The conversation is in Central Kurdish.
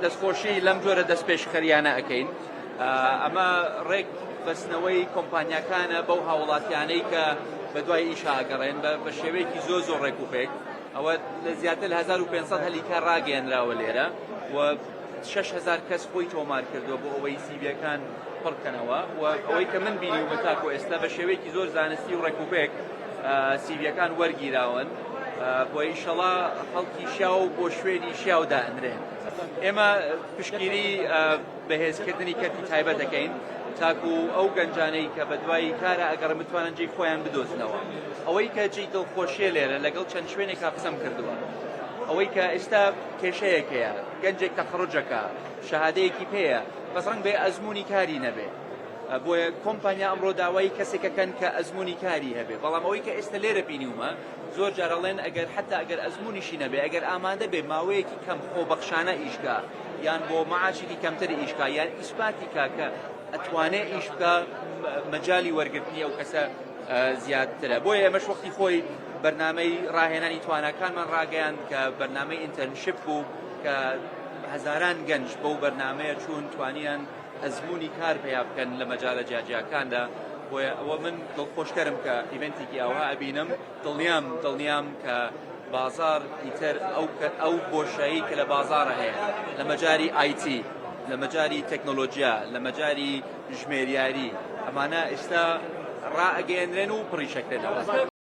دەستخۆشی لەم جۆرە دەستپێشخەریانە ئەکەین. ئەمە ڕێک بەستنەوەی کۆمپانیاکانە بەو هاوڵاتیانەی کە بە دوای ئیشا ئەگەڕێن بە شێوەیەکی زۆر زۆر ڕێک و پێک. ئەوە لە زیاتر لە 1500 هەلی کار ڕاگەیەنراوە لێرە و 6000 کەس خۆی تۆمار کردووە بۆ ئەوەی سیڤیەکان پڕکەنەوە و ئەوەی کە من بینیومە تاکو ئێستا بە شێوەیەکی زۆر زانستی و ڕێک و پێک سیڤیەکان وەرگیراون. بۆ ئیشەڵا خەڵکی شیاو بۆ شوێنی شیاو دائەنرێن. ئێمە پشتگیری بەهێزکردنی کەرتی تایبەت دەکەین تاکو ئەو گەنجانەی کە بەدوای کارە ئەگەڕن بتوانن جێی خۆیان بدۆزنەوە. ئەوەی کە جێی دڵخۆشیە لێرە لەگەڵ چەند شوێنێکا قسەم کردووە ئەوەی کە ئێستا کێشەیەک هەیە گەنجێک تەخەڕوجەکە شەهادەیەکی پێیە بەس ڕەنگ بێ ئەزموونی کاری نەبێ بۆیە کۆمپانیا ئەمڕۆ داوای کەسێکەکەن کە ئەزموونی کاری هەبێ بەڵام ئەوەی کە ئێستا لێرە بینیومە زۆر جار ئەڵێن ئەگەر حتا ئەگەر ئەزموونیشی نەبێ ئەگەر ئامادە بێ ماوەیەکی کەم خۆبەخشانە ئیش کا یان بۆ معاشێکی کەمتر ئیش کا یان ئیسپاتی کا کە ئەتوانێ ئیش بکا مەجالی وەرگرتنی ئەو کەسە زیاترە بۆیە ئێمەش وەختی خۆی بەرنامەی ڕاهێنانی تواناکانمان ڕاگەیاند کە بەرنامەی internship بوو کە هەزاران گەنج بەو بەرنامەیە چوون توانیان ئەزموونی کار پەیا بکەن لە مەجالە جیاجیاکاندا، بۆیە ئەوە من دڵخۆشکەرم کە event ێکی ئاوها ئەبینم، دڵنیام دڵنیام کە بازاڕ ئیتر ئەو ئەو بۆشایی کە لە بازاڕە هەیە لە مەجاری IT، لە مەجاری تەکنۆلۆجیا، لە مەجاری ژمێریاری، ئەمانە ئێستا ڕائەگەیەنرێن و پڕیشەکرێنەوە.